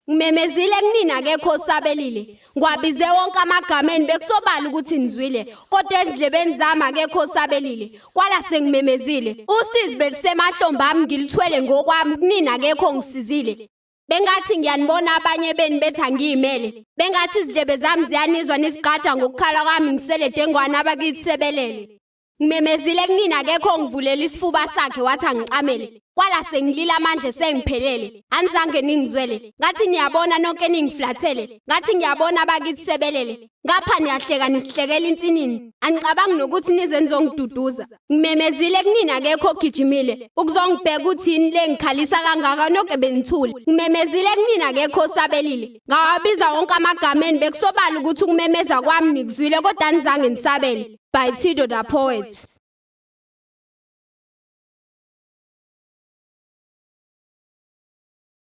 Ngimemezile kunina akekho osabelile. Ngiwabize wonke amagama enu bekusobala ukuthi nizwile, kodwa ezindlebeni zami akekho osabelile. Kwala sengimemezile. Usizi belusemahlombe ami ngilithwele ngokwami kunina akekho ongisizile. Bengathi ngiyanibona abanye benu bethi angiyimele. Bengathi izindlebe zami ziyanizwa nizigqaja ngokukhala kwami ngisele dengwane abakithi sebelele. Ngimemezile kunina akekho ongivulela isifuba sakhe wathi angicamele. Kwala sengilila amandla esengiphelele. Anizange ningizwele. Ngathi niyabona nonke ningiflathele. Ngathi ngiyabona abakithi sebelele. Ngapha niyahleka nisihlekela insinini. Anicabangi nokuthi nize nizongiduduza. Ngimemezile kunina akekho ogijimile ukuzongibheka ukuthi yini le ngikhalisa kangaka nonke benithule. Ngimemezile kunina akekho osabelile. Ngawabiza wonke amagama enu bekusobala ukuthi ukumemeza kwami nikuzwile kodwa anizange nisabele. By Tido the Poet.